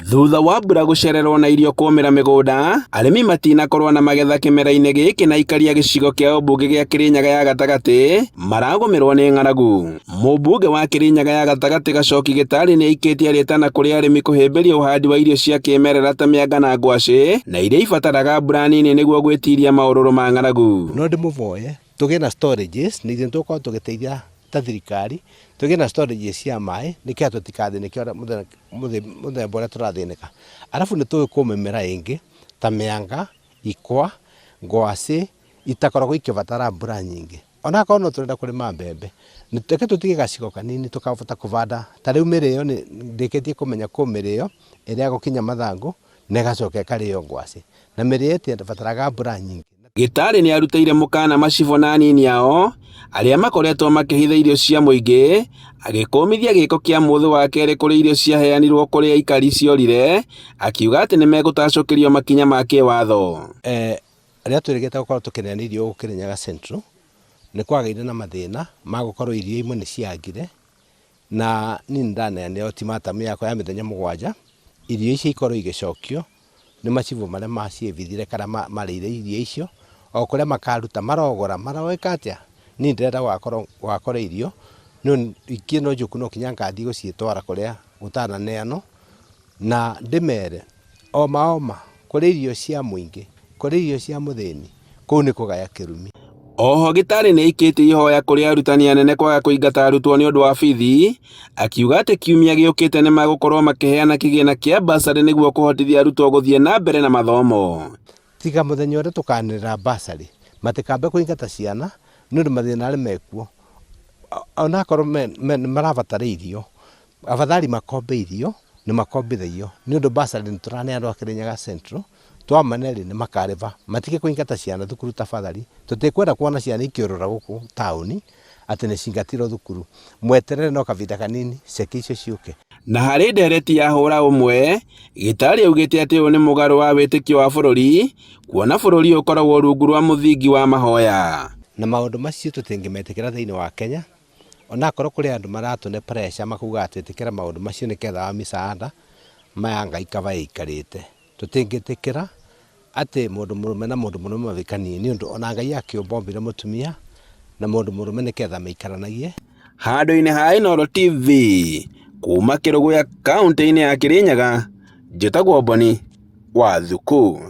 Thutha wa mbura gũcererwo na irio kũmĩra mĩgũnda, arĩmi matinakorwo na magetha kĩmera-inĩ gĩkĩ na aikari a gĩcigo kĩa ũmbunge gĩa Kĩrĩnyaga ya gatagatĩ maragũmĩrwo nĩ ng'aragu. Mũmbunge wa Kĩrĩnyaga ya gatagatĩ Gacoki Gĩtarĩ nĩ aikĩtie rĩtana kũrĩ arĩmi kũhĩmbĩria ũhandi wa irio cia kĩmerera ta mĩanga na ngwacĩ na iria ibataraga mbura nini nĩguo gwĩtiria maũrũrũ ma ng'aragu. No ndĩmũvoye tũgĩe na storages nĩ ithuĩ tũgũkorwo tũgĩteithia ta thirikari tũgĩe na storages cia maĩ nĩkĩo tũtikathĩnĩke ũrĩa mũthemba ũrĩa tũrathĩnĩka. Arabu nĩ tũĩ kwĩ mĩmera ĩngĩ ta mĩanga, ikwa, ngwacĩ itakoragwo ikĩbatara mbura nyingĩ. Ona akorwo no tũrenda kũrĩma mbembe, reke tũtige gacigo kanini tũkahota kũbanda ta rĩu mĩrĩo nĩ ndĩkĩtie kũmenya kwĩ mĩrĩo ĩrĩa gũkinya mathangũ na ĩgacoka ĩkarĩo ngwacĩ. Na mĩrĩo ĩtibataraga mbura nyingĩ. Gĩtarĩ nĩ arutĩire mũkana macibũ na anini ao arĩa makoretwo makĩhitha irio cia mũingĩ, agĩkũmithia gĩko kĩa mũthĩ wa kerĩ kũrĩ irio ciaheanirwo kũrĩ aikari ciorire, akiuga atĩ nĩ megũtacũkĩrio makinya ma kĩwatho. Rĩrĩa twĩrĩgĩte gũkorwo tũkĩneana irio gũkũ Kĩrĩnyaga Central, nĩ kwagĩire na mathĩna ma gũkorwo irio imwe nĩ ciagire, na niĩ nĩ ndaneanire ultimatum yakwa ya mĩthenya mũgwanja, irio icio ikorwo igĩcokio nĩ macibũ marĩa maciĩbithire kana marĩire irio icio, o kũrĩa makaruta marogora maroĩka atĩa, niĩ ndĩrenda gũgakorwo irio, ingĩ no njũku no nginya ngathiĩ gũcitwara kũrĩa gũtananeanwo, na ndĩmere oma oma kũrĩ irio cia mũingĩ, kũrĩ irio cia mũthĩni, kũu nĩ kũgaya kĩrumi. Oho Gĩtarĩ nĩ aikĩtie ihoya kũrĩ arutani anene kwaga kũingata arutwo nĩ ũndũ wa bithi, akiuga atĩ kiumia gĩũkĩte nĩ magũkorwo makĩheana kĩgĩna kĩa bursary nĩguo kũhotithia arutwo gũthiĩ na mbere na mathomo. Tiga mũthenya ũrĩa tũkanĩrĩra bursary, matikambe kũingata ciana nĩ ũndũ mathĩna arĩa mekuo, onakorwo nĩ marabatara irio, Afadhali makombe irio nĩ makombithagio nĩ ũndũ bursary nĩ tũraneana andũ a Kĩrĩnyaga Central, twamane rĩ nĩ makarĩba matige kũingata ciana thukuru tafadhali, tũtikwenda kuona ciana ikĩũrũra gũkũ taũni atĩ nĩ cingatirwo thukuru, mweterere no kahinda kanini ceki icio ciũke. Na harĩ ndereti ya hũra ũmwe, Gĩtarĩ augĩte atĩ ũyũ nĩ mũgarũ wa wĩtĩkio wa bũrũri, kuona bũrũri ũyũ ũkoragwo rungu rwa mũthingi wa mahoya. Na maũndũ macio tũtingĩmetĩkĩra thĩinĩ wa Kenya, Onakorwo kũrĩ andũ maratũne pressure makauga atĩ ĩtĩkĩra maũndũ macio nĩketha wa misaada maya Ngai kaba ĩikarĩte. Tũtingĩtĩkĩra atĩ mũndũ mũrũme na mũndũ mũrũme mabĩkanie nĩ ũndũ ona Ngai akĩũmba ombire mũtumia na mũndũ mũrũme nĩketha maikaranagie. Handũ-inĩ ha Inooro TV, kuma Kĩrũgũya kauntĩ-inĩ ya Kĩrĩnyaga, njĩtagwo Boni wa Thuku.